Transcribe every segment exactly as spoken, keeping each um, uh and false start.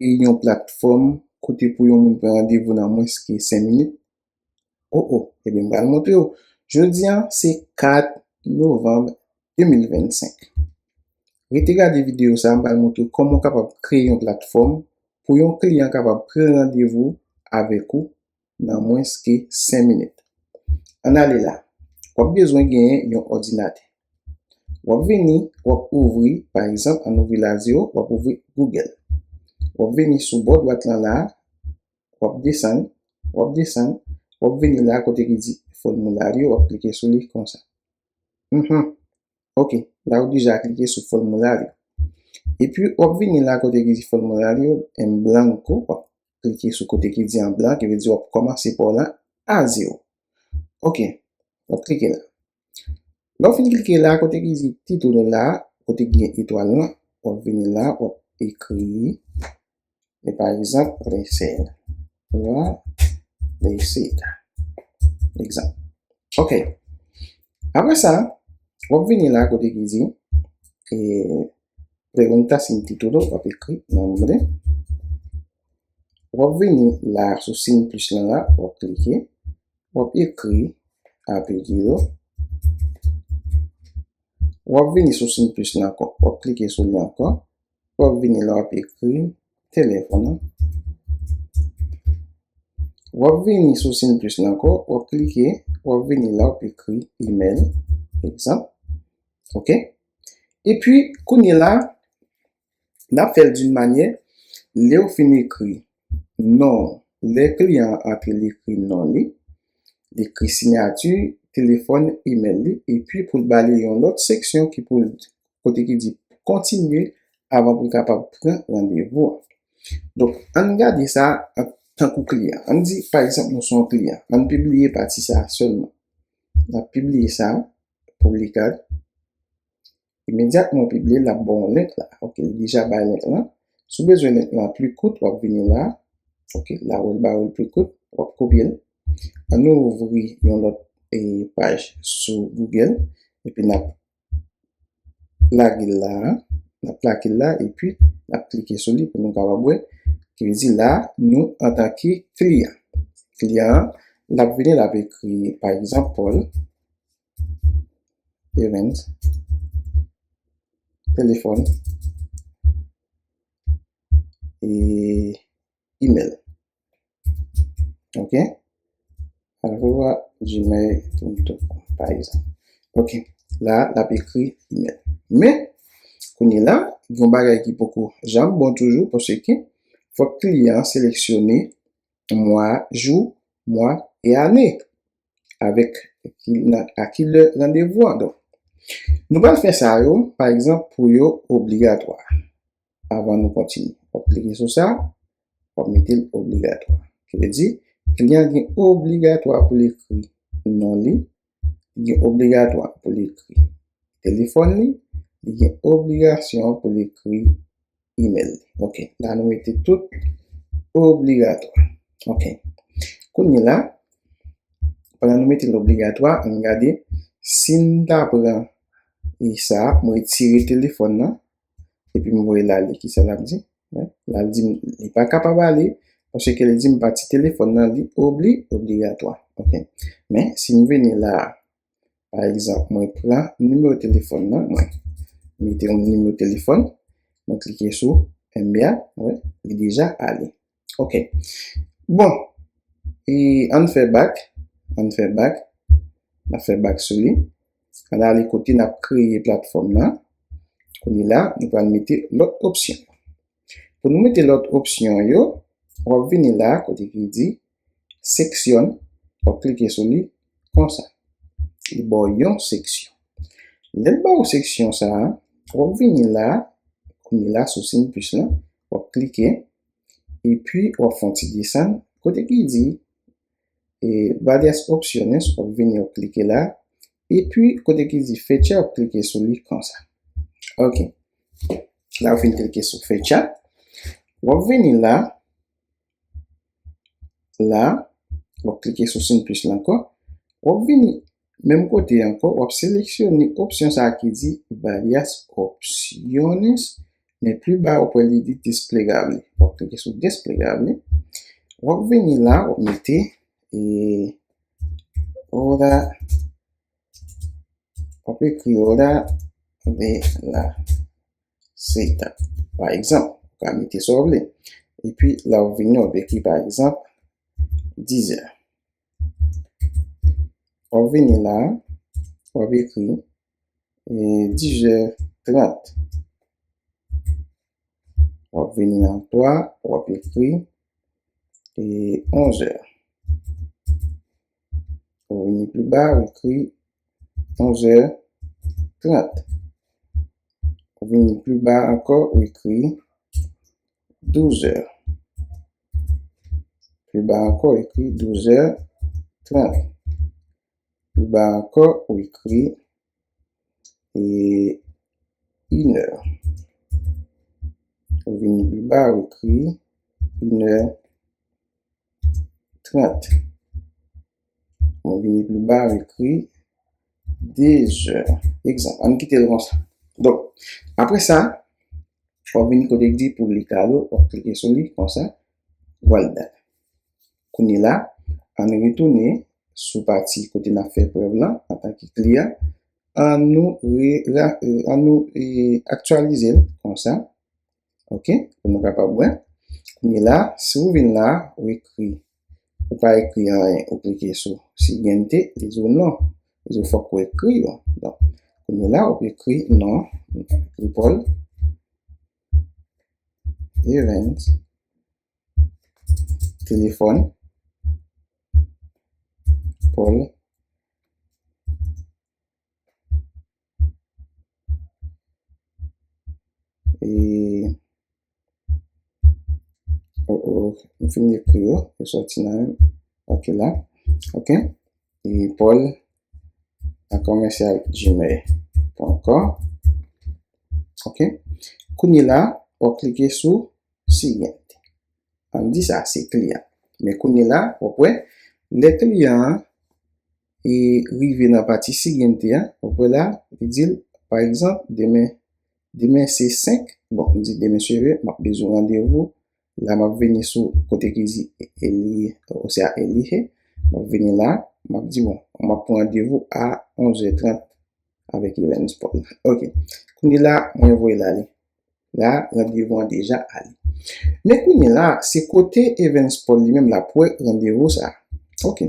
yon platfòm kote pou yon moun pran randevou nan mwens ke senk minit? O, o, ebyen, m pral montre w. Jodi a, se kat novanm de mil vennsenk. Rete gade videyo sa a, m pral montre w kòman w kapab kreye yon platfòm pou yon kliyan kapab pran randevou avèk ou nan mwens ke senk minit. Ann ale la. W ap bezwen genyen yon òdinatè. W ap vini, w ap ouvri, pa egzanp, ann ouvri la zewo, w ap ouvri Google. W ap vini sou bò dwat lan la, w ap desann, w ap desann, w ap vini la kote ki di fòmilè yo, w ap klike sou li konsa. Mhm. Ok, la ou deja klike sou fòmilè yo. Epi, w ap vini la kote ki di fòmilè yo, en blanco, w ap klike sou kote ki di an blan, ki vle di w ap kòmanse pa w lan a zewo. Ok, w ap klike la. Lè w fin klike la, kote ki di titulo la, kote ki gen etwal lan, w ap vini la, w ap ekri, e pa egzanp, receta. La, receta. Egzanp. Ok. Apre sa, w ap vini la kote ki di, e, pregunta sin título, w ap ekri nombre. W ap vini la sou sin plis lan la, w ap klike. W ap ekri apellido. W ap vini sou sin plis lan ankò. W ap klike sou li ankò. W ap vini la, w ap ekri teléfono. W ap vini sou sin plis lan ankò. W ap klike. W ap vini la, w ap ekri email. Egzanp. Ok? Epi, kounye la, n ap fè l d'une manière, lè w fin ekri non, lè kliyan an ap li ekri non li, li ekri siyati, telefòn, email li, epi pou l ba li yon lòt seksyon ki pou l, kote ki di kontinye avan pou l kapab pran randevou an. Donk, ann gade sa an tankou kliyan. Ann di, pa egzanp, nou se yon kliyan. Ann pibliye pati sa a sèlman. N ap pibliye sa, pibliye. Imedyatman w pibliye l, l ap ba w link la. Ok, li deja bay link lan. Si w bezwen link lan pli kout, w ap vini la. Ok, la w wè l ba w l pli kout, w ap kopye l. Ann ouvri yon lòt, e, paj sou Google, epi n ap lage l la, n ap lage l la, epi n ap klike sou li pou nou kapab wè. Ki vle di la, nou antanke kliyan. Kliyan an, l ap vini, l ap ekri, pa egzanp, Paul Evans, telefòn, e email. Ok? Arroba gmail punto com, pa egzanp. Ok. La, l ap ekri email. Men, kounye la, gen yon bagay ki poko janm bon toujou, paske fòk kliyan an seleksyone mwa, jou, mwa e ane. Avèk ki, nan, a ki lè randevou an. Donk, nou pral fè sa yo, pa egzanp, pou yo obligatwa. Avan nou kontinye, w ap klike sou sa, w ap mete l obligatwa. Ki vle di, kliyan gen obligatwa pou l ekri non li, li gen obligatwa pou l ekri telefòn li, li gen obligasyon pou l ekri email li. Ok, la nou mete tout obligatwa. Ok. Kounye la, pandan nou mete l obligatwa, ann gade si n ta pran e sa, mwen retire telefòn nan, epi m voye l ale, kisa l ap di? Wi, l al di m li pa kapab ale, paske li di m pati telefòn nan, li obli, obligatwa. Ok. Men, si m vini la, pa egzanp, mwen pran nimewo telefòn nan, mwen mete yon nimewo telefòn, mwen klike sou enbyen, wi, li deja ale. Ok. Bon, e ann fè back, ann fè back, n ap fè back sou li. Ann ale kote n ap kreye platfòm nan. Kounye la, nou pral mete lòt opsyon. Pou nou mete lòt opsyon yo, w ap vini la, kote ki di seksyon, w ap klike sou li konsa. Li ba w yon seksyon. Lè l ba w seksyon sa a, w ap vini la, kounye la sou siy plis lan, w ap klike, epi w ap fè yon ti desann, kote ki di, e, varias opciones, w ap vini, w ap klike la, epi kote ki di fecha, w ap klike sou li konsa. Ok. La, w fin klike sou fecha. W ap vini la, la, w ap klike sou siy plis la ankò. W ap vini menm kote ankò, w ap seleksyone opsyon sa a ki di varias opciones, Men pli ba, w ap wè li di desplegable. W ap klike sou desplegable. W ap vini la, w ap mete e, hora, w ap ekri hora de la cita. Pa egzanp, ou ka mete sa w vle. Epi la w vini, w ap ekri, pa egzanp, dizè. W ap vini la, w ap ekri e, dizè trant. W ap vini nan twa, w ap ekri e, onzè. Ou vini pli ba, ou ekri onzè trant. Ou vini pli ba ankò, ou ekri douzè. Pli ba ankò, ou ekri douzè trant. Pli ba ankò, ou ekri e, inè. Ou vini pli ba, ou ekri inè trant. Ou vini pli ba, ou ekri dezè. Egzanp, ann kite l konsa. Donk, apre sa, w ap vini kote ki di publicado, w ap klike sou li konsa, guardar. Kounye la, ann retounen sou pati kote n ap fè prèv lan antanke kliyan. Ann nou re, ra, e, ann nou e, aktyalize l konsa. Oke, pou nou kapab wè. Kounye la, si w vin la, ou ekri, ou pa ekri anyen, ou klike sou siguiente, li di w non. Li di w fòk ou ekri yo. Donk, kounye la, ou ekri non, ou ekri Paul Evans, telefòn, Paul e, o, o, m fin ekri yo, yo sòti nan, oke la, oke, e, Paul a commercial gmail point com, oke, kounye la, w ap klike sou siguiente. Ann di sa se kliyan. Men kounye la, w ap wè, lè kliyan an e rive nan pati siguiente a, w ap wè la, li di l, pa egzanp, demen, demen se senk, bon, m di demen se ve, m ap bezwen randevou, la m ap vini sou kote ki di eli, osea elige, m ap vini la, m ap di, bon, m ap pran randevou a onzè trant avèk Evans Paul. Oke. Kounye la, mwen voye l ale. La, randevou an deja ale. Men kounye la, se kote Evans Paul li menm l ap wè randevou sa. Oke.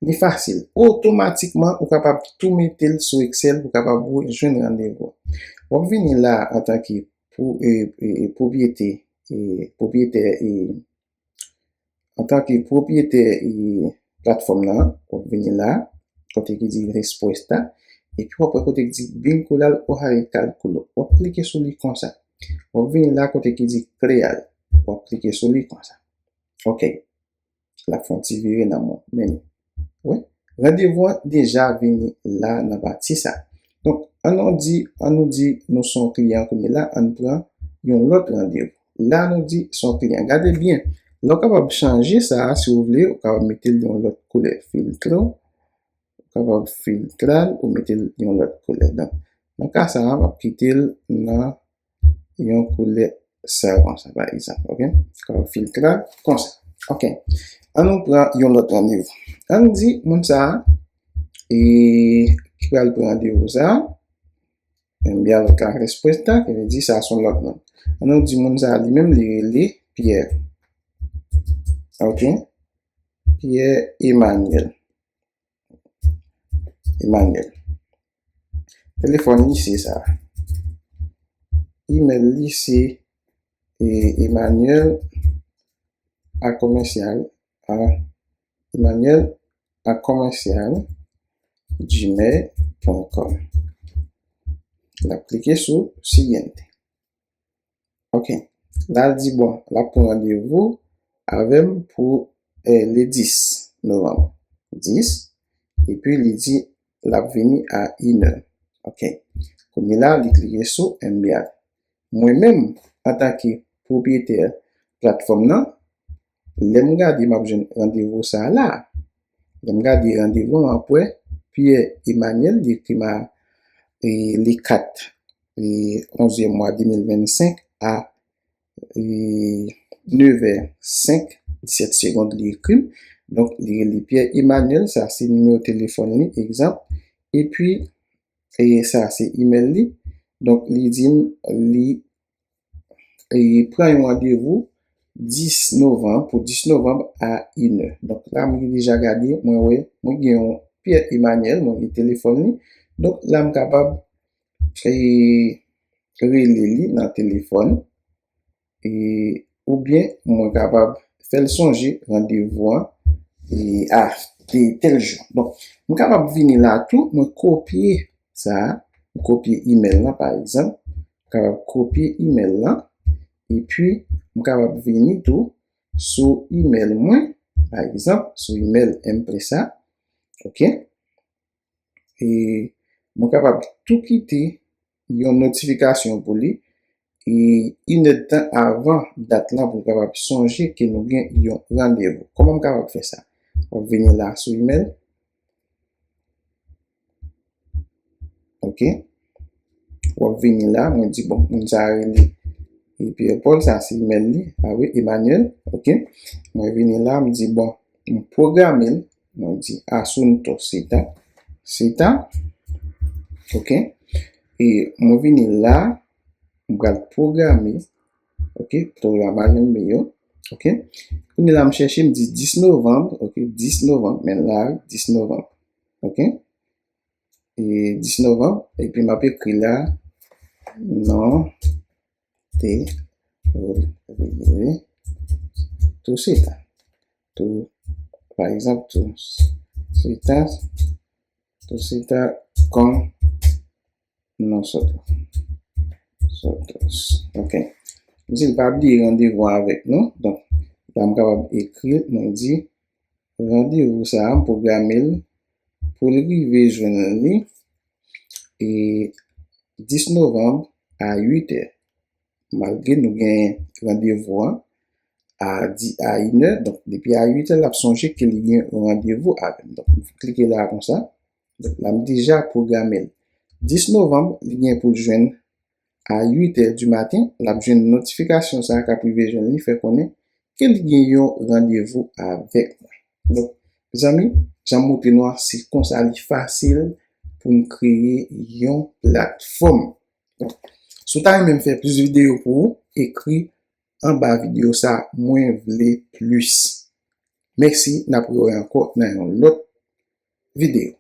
Li fasil. Otomatikman, ou kapab tou mete l sou Excel pou w kapab jwenn randevou. W ap vini la antanke pou, e, e, e, pwopriyete, e, pwopriyetè, e, antanke pwopriyetè, e, platfòm nan, w ap vini la, kote ki di respuesta, epi w ap wè kote ki di vincular hoja de cálculo. W ap klike sou li konsa. W ap vini la kote ki di crear. W ap klike sou li konsa. Oke. L ap fè yon ti vire nan mwen. Men, wi. Randevou an deja vini la nan pati sa. Donk, ann nou di, ann nou di nou se yon kliyan kounye la, ann pran yon lòt randevou. La, nou di se yon kliyan. Gade byen. La, w kapab chanje sa a, si w vle, ou kapab mete l yon lòt koulè. Filtre, ou kapab filtre l, ou mete l yon lòt koulè. Donk, nan ka sa a, m ap kite l nan yon koulè sa konsa, pa egzanp, oke? Ka filtre konsa. Oke. Ann nou pran yon lòt randevou. Ann di moun sa a, e, ki pral pran randevou sa a, enviar la respuesta, ki vle di sa se yon lòt moun. Ann nou di moun sa a li menm li rele Pierre. Oke? Pierre Emmanuel. Emmanuel. Telefòn li se sa. Email li se, e, Emmanuel a commercial a, Emmanuel a commercial gmail point com. L ap klike sou siguiente. Oke. La, l di, bon, l ap pran randevou avè m pou, eh, le dis novanm. Dis. Epi, li di, l ap vini a inè. Oke. Kounye la, li klike sou enviar. Mwen menm, antanke pwopriyetè platfòm nan, lè m gade, m ap jwenn randevou sa a la. Lè m gade randevou an, m ap wè Pierre Emmanuel, li ekri m a, e, le kat, e, onzyèm mwa de mil vennsenk, a e, nevè senk, disèt segonn, li ekri m. Donk, li rele Pierre Emmanuel, sa se nimewo telefòn li, egzanp. Epi, e, sa se imèl li. Donk, li di m li e, pran yon randevou dis novanm, pou dis novanm a inè. Donk, la, mwen deja gade, mwen wè, mwen gen yon Pierre Emmanuel, mwen gen telefòn li. Donk, la, m kapab e, rele li nan telefòn, e, oubyen mwen kapab fè l sonje randevou an e, a e, tèl jou. Donk, mwen kapab vini la tou, mwen kopye sa, mwen kopye imèl la, pa egzanp, mwen kapab kopye imèl la, epi mwen kapab vini tou sou imèl mwen, pa egzanp, sou imèl M P sa, oke? E mwen kapab tou kite yon notifikasyon pou li, e inèdtan avan dat lan pou l kapab sonje ke nou gen yon randevou. Kòman m kapab fè sa? W ap vini la sou imèl. Oke. W ap vini la, mwen di, bon, moun sa a rele e Pierre Paul, sa se imèl li, a wi, Emmanuel, oke. Mwen vini la, m di, bon, m pwograme l, mwen di, asunto cita, cita, oke. E mwen vini la, m pral pwograme, oke, programa l yo, oke. Kounye la, m chèche, m di dis novanm, oke, dis novanm, men la, dis novanm, oke. E dis novanm, epi m ap ekri la, non te rele tou sita. Tou, pa egzanp, tou sita, tou sita kon nosotros. Ok. M di l pa bliye randevou an avèk nou. Donk, la m kapab ekri, mwen di, randevou sa a, m pwograme l pou l rive jwenn li e dis novanm a uit è. Malgre nou gen randevou an a di, a inè, donk depi a uit è, l ap sonje ke li gen yon randevou avè m. Donk, m klike la konsa. Donk, la m deja pwograme l. Dis novanm, li gen pou l jwenn a uit è di maten, l ap jwenn notifikasyon sa a k ap rive jwenn li, fè konnen ke li gen yon randevou avèk mwen. Donk, mezanmi, jan m montre nou an, se konsa li fasil pou n kreye yon platfòm. Donk, si w ta renmen m fè plis videyo pou ou, ekri anba videyo sa, mwen vle plis. Mèsi, n ap rewè ankò nan yon lòt videyo.